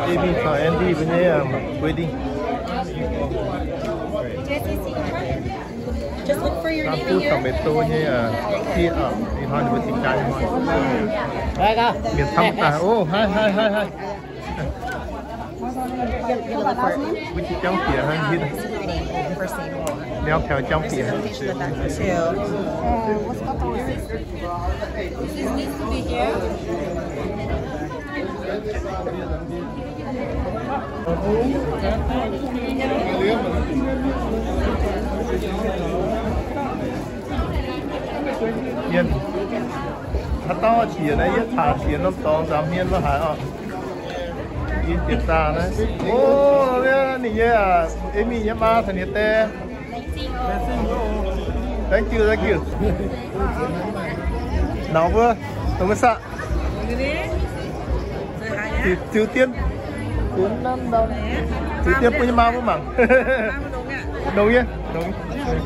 Amy caux Andy mbuo nyei, um, wedding. Just look for your name in here. Tomato nyei, uh, ih hnoi ninh mbuo cingx jaa ih hnoi. Mienh camv daaih. Oh, hi, hi, hi, hi. Mbuo jangv bieqc hnangv hitv. Niaa taux jangv bieqc. Mienh, haaix dauh qiex naaiv, yie caux qiex norm dorngx nzaaux hmien lo haaix oc. Yie jiex zaah naaiv. O, ninh nyei, Amy nyei maa caux ninh die. Thank you, thank you. Naux mbuo, dongh mbuo saqv. Ziux dien. Ziux dien bun nyei maa mbuo mangc. Nongx nyei, nongx nyei.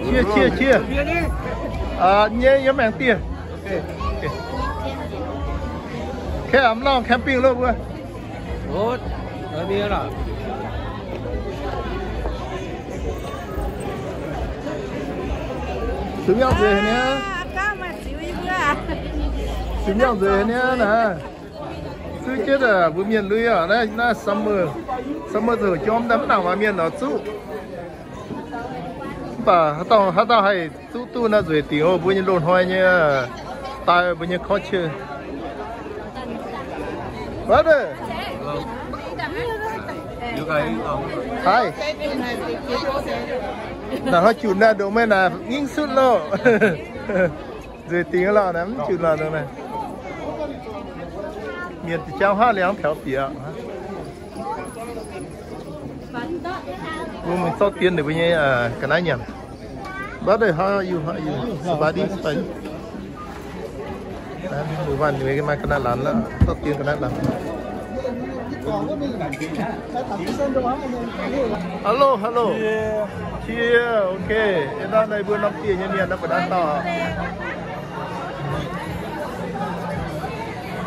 Cheers, cheers, cheers. Nyei yiem maengx dieh. Camp, mv lauh camping loh mbuo. Sux miangh nzueic haic niaa. Sux miangh nzueic haic niaa naaiv. Zuqv jienv mbuo mienh lui oc. Naaiv, naaiv summer, summer zoux jorm daaih mv nangc maaih mienh oix zuqv. Mv baac haaix dauh, haaix dauh haih zuqv duqv naaiv nzueic dingc oc. Mbuo nyei loz-hnoi nyei daaih, mbuo nyei culture. Brother. Hi. Naaiv hnoi junc naaiv ndongc meih naaic ngingv sutv loh. Nzueic dingc lorqc naaiv, mv junc lorqc ndongc naaiv. Mienh jauv haav liangx taux bieqc. Mbuo mingh zorqv dien ninh mbuo nyei ga'naaiv nyanc. Brother, how are you? How are you? Spidey, Spidey. Mbuo maaih ga'naaiv laanh, zorqv dien ga'naaiv laanh. Hello, hello. Cheers, okay. Ih hnoi naaiv mbuo norm dieh nyei mienh naaiv mbuo naaiv dauh.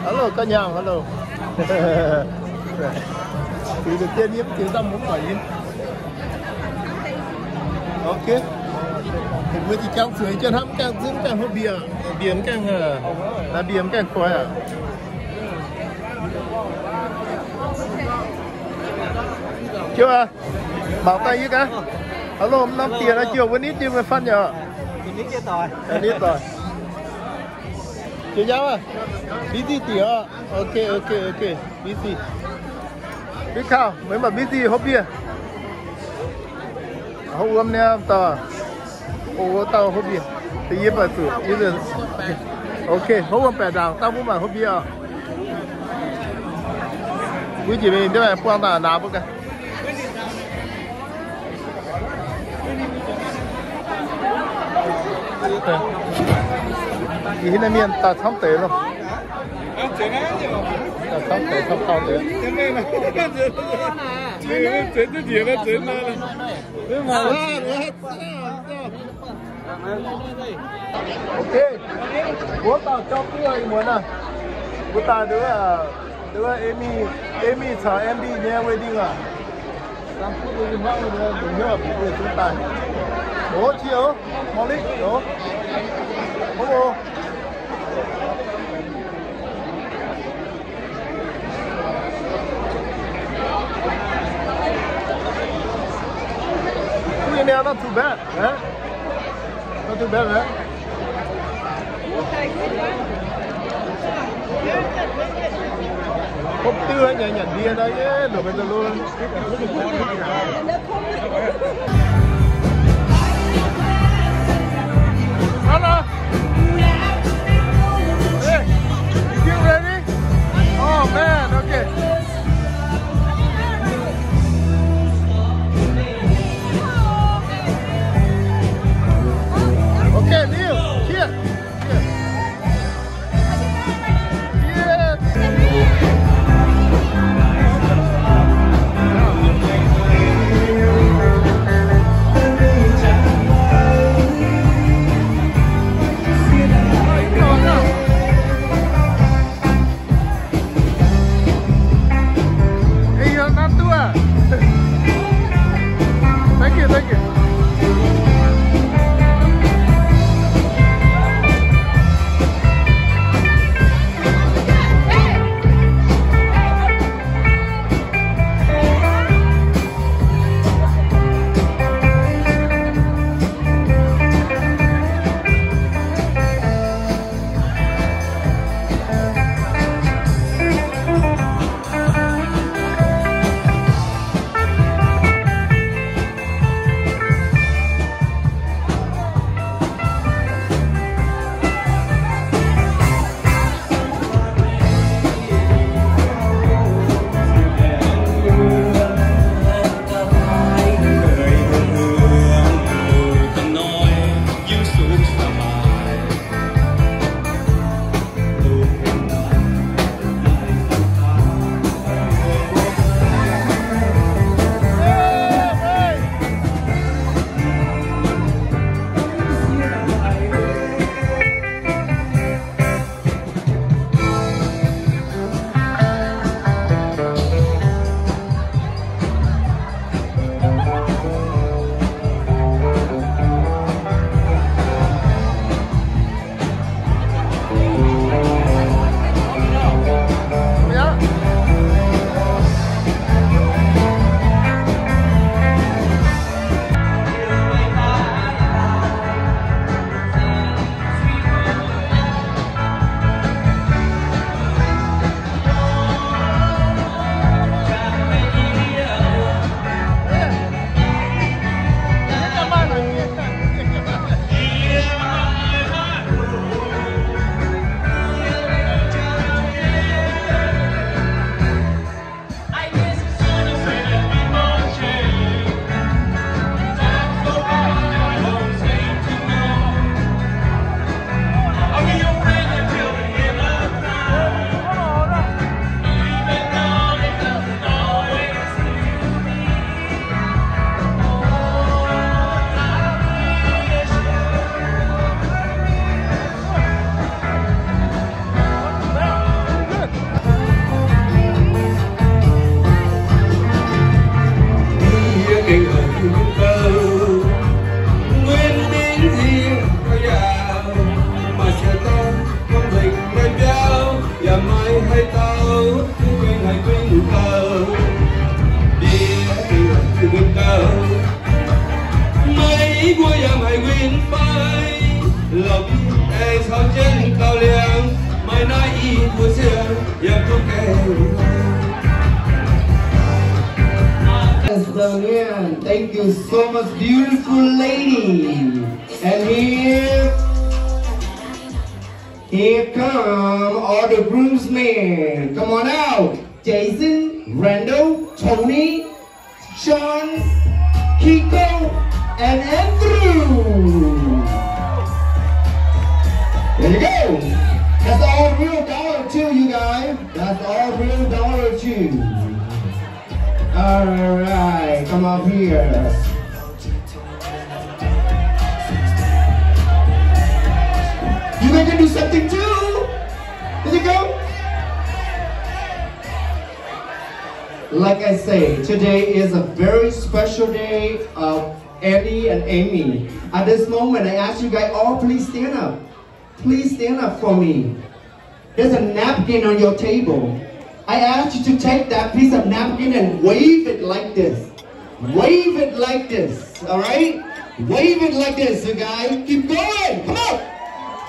Hello, ga'nyaangh, hello. Ziux deix dien yie mv ziux daaih mv baac yie. Okay. Mbuo jiex jangx zueiz jienv hnamv gaengh zunv gaengh hopv mbiec, mbiec gaengh, naaiv mbiec gaengh koi aqv. Jiouv aac, mangc daaih yie gaax. Hello, norm dieh naaiv jiouv wuov nitv jienv mbuo fun yaac. Nitv doic. Jiouv yaauv aac, busy diec oc. Okay, okay, okay. Busy. Big cow, meih mv baac busy hopv mbiec. Hopv wuom niaa dauh. O, dauh hopv mbiec. Yie mv baac zuqc, yie, okay, hopv wuom baeqc ndaangc, dauh mbuo mangc hopv mbiec oc. Mbuo jiex mingh ndiev buangh daaih naaic mbuo gaax. Ih hnoi mienh daaih camv deix loh. Daaih camv deix, camv dauh deix. Okay. Mbuo dauh jauv duqv ih muonz naaiv. Mbuo daaih nduov, nduov Amy, Amy caux Andy nyei wedding aac. Dangh duqv mbuo nyei hmuangv nduov, nduov hnyouv bieqc duqv daaih. Oc, qiex oc, Molly, oc. Oc. Not too bad, huh? Not too bad, huh? Hopv diuv nyei nyanc ndie nor, yie longc maiv duqv lo. Hello. Hey, you ready? Oh man, okay. Okay, Neil, cheers. Cheers. Cheers. Dauh, mv guei haiz win gauh, ndie mv guei haiz win gauh, maiv mbuo yaac haiz win fai, la'bieiv aengx caux jienv gauh liangx, maaih naaiv i buo ziangh yaac duqv gaengh. Yes, Damian, thank you so much, beautiful lady. And here, here come all the groomsmen. Come on out. Jason, Randall, Tony, John, Kiko, and Andrew. There you go. That's all real dollar too, you guys. That's all real dollar too. All right, come up here. You guys can do something too. Here you go. Like I say, today is a very special day of Andy and Amy. At this moment, I ask you guys all, please stand up. Please stand up for me. There's a napkin on your table. I ask you to take that piece of napkin and wave it like this. Wave it like this, all right? Wave it like this, you guys. Keep going. Come on.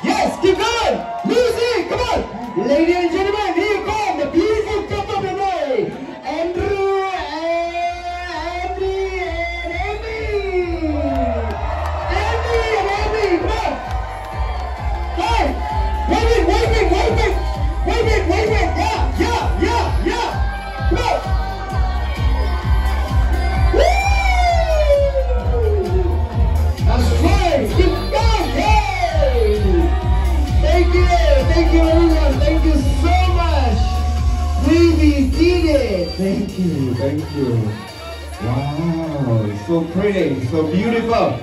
Yes, keep going. Music, come on. Ladies and gentlemen, here come the beautiful couple tonight. Andrew and Andy and Amy. Andy and Amy, come on. Hey, wave it, wave it, wave it. Wave it, wave it. Yeah, yeah, yeah, yeah. Come on. Woo! That's right. Keep going. Yay! Thank you. Thank you, everyone. Thank you so much. Please be seated. Thank you. Thank you. Wow, so pretty, so beautiful.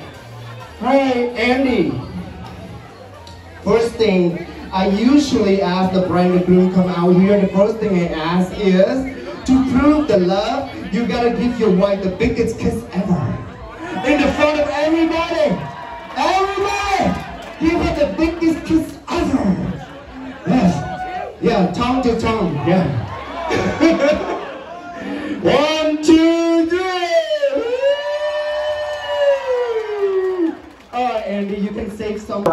Hi, Andy. First thing, I usually ask the bride and groom come out here. The first thing I ask is, to prove the love, you gotta give your wife the biggest kiss ever. In the front of everybody. Everybody, give her the biggest kiss ever. Yes. Yeah, tongue to tongue. Yeah. One, two, three. Woo! All right, Andy, you can save some.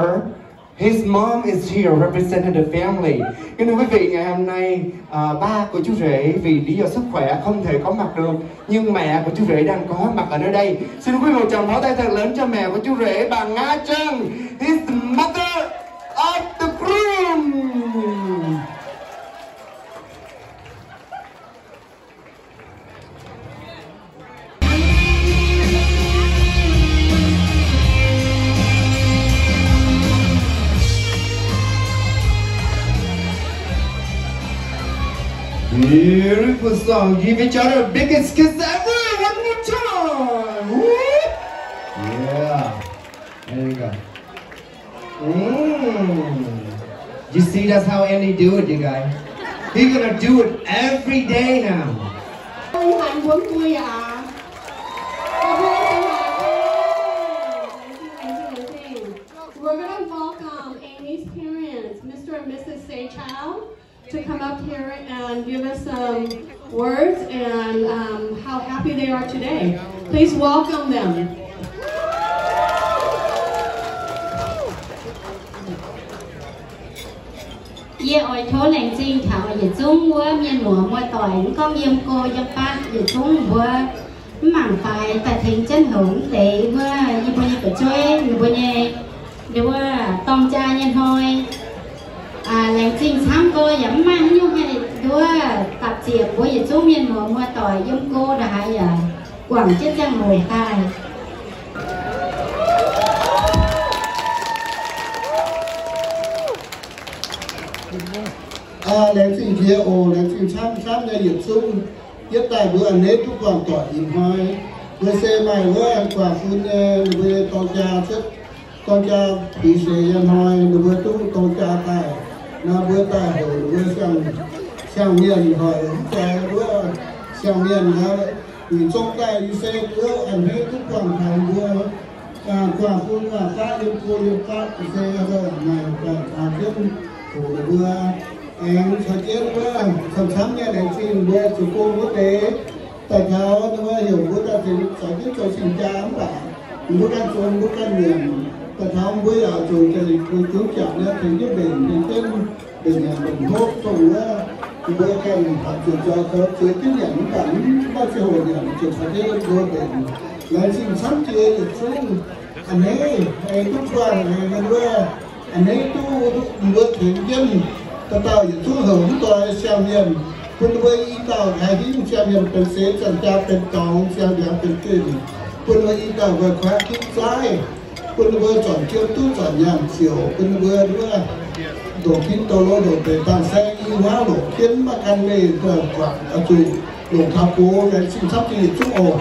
His mom is here representing the family. Kính thưa quý vị, ngày hôm nay, à, ba của chú rể vì lý do sức khỏe không thể có mặt được, nhưng mẹ của chú rể đang có mặt ở nơi đây. Xin quý vị một tràng pháo tay thật lớn cho mẹ của chú rể, bà Ngã Trân, his mother of the groom. Beautiful song. Give each other a biggest kiss ever. One more time. Woo! Yeah. There you go. Mm. You see, that's how Andy do it, you guys. He's gonna do it every day now. Hàn bốn mươi à? We're gonna welcome Amy's parents, Mister and Missus Seychelles, to come up here and give us some words and, um, how happy they are today. Please welcome them. Yie oix tov laengz zingh taux yietc zungv wuov mienh muoz muoz-doic, mv gorngv yiem go yiem fatv, yietc zungv mbuo mv mangc faix daaih tengx jienv houc mv deix wuov yie mbuo nyei fu'jueiv, ninh mbuo nyei, ninh wuov dorng jaa nyei hnoi. Laengz zingh camv go yaac mv maaih haaix nyungc haih nduov dapc ziepc mbuo yietc zungv mienh muoz muoz-doic yiem go ndongc haaix yaac guangc jienv ziangh hoc daaih. Laengz zingh jiex oc, laengz zingh camv camv nyei yietc zungv. Yietv daaih mbuo a'hneiv duqv buangh doic ih hnoi. Mbuo se maaih wuov guangc bun nyei, ninh mbuo nyei dorng jaa cuotv, dorng jaa biux seix nyei hnoi, ninh mbuo duqv dorng jaa daaih. Naaiv mbuo daaih houc ninh mbuo siang, siang-mienh hoic mv zeiz wuov siang-mienh aqv. Ninh zong daaih yie se wuov a'hneiv duqv buangh taux mbuo, guangc bun guangc fatv yiem go yiem fatv se maaih jienv hoc ninh mbuo Aengx caux jienv wuov camv-camv nyei laengz zingh mbuo zuqc gong wuov deix, daaih taux ninh mbuo heuc mbuo daaih tengx caux jienv zoux cing-jaa mv baac mbuo ganh zoux mbuo ganh nyanc. Daaih taux mbuo yaac zuqc deix mbuo zungv jangx nyei tengx jienv mbenc, tengx jienv mbenc nyanc mbenc hopv dongh wuov, mbuo ganh zuqc zoux zoux ziex jienv nyanc mv baac mv maaih ziangh hoc nyanc, zuqc caux jienv mbuo mbenc. Laengz zingh camv jiex yietc zungv. A'hneiv aengx duqv buangh aengx wuov, a'hneiv duqv mbuo tengx jienv, dauh dauh yietc zungv houc mv doix siang-mienh, bun ninh mbuo i dauh haih hingv siang-mienh benx seix, zanc jaa benx dorngx, siang-ndiangx benx ginh, bun ninh mbuo i dauh nqoi kuaaiv gitv zaaiv, bun ninh mbuo zornc jienv duqv zornc nyaanh ziouc, bun ninh mbuo wuov ndongc ginv douz lo ndongc deix dangh saeng i hmuangv longc jienv maiv gan meih daaih guangc oix zuqc longc taux gox laengz zingh camv jiex yietc zungv oc.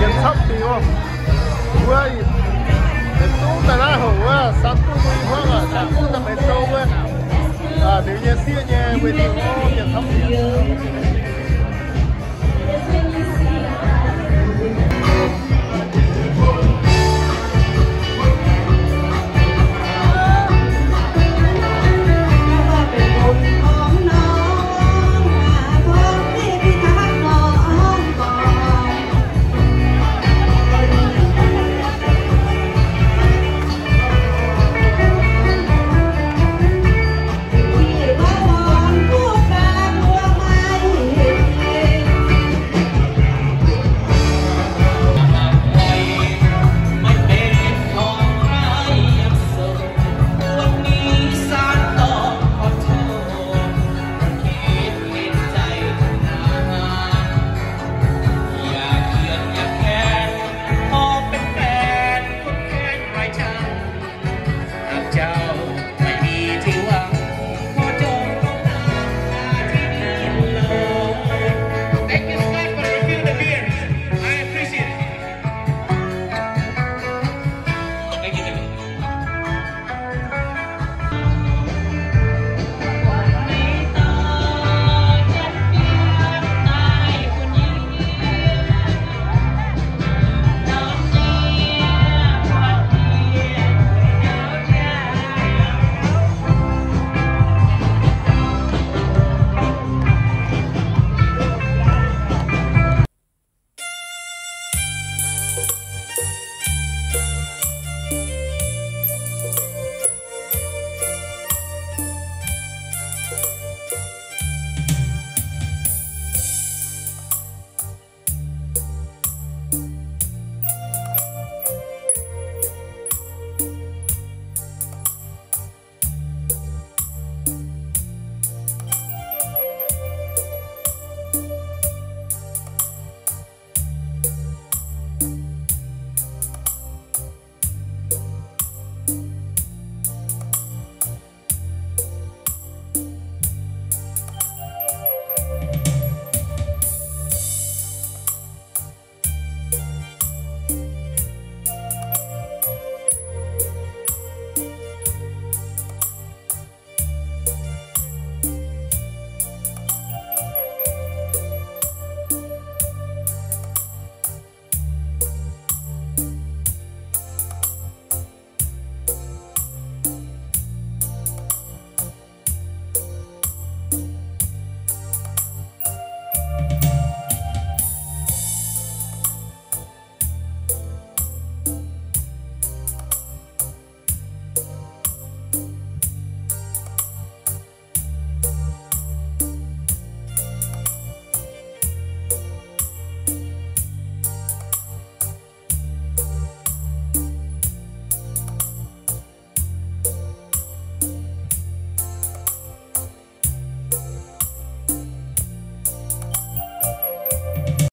Yiem camv dingc oc. Wuov, deix zungv daaih naaiv hoc wuov, samv duqv mbuo i hmuangv aac, samv duqv daaih meix sou wuov. Liuz nyei sieqv nyei weih dingc oc.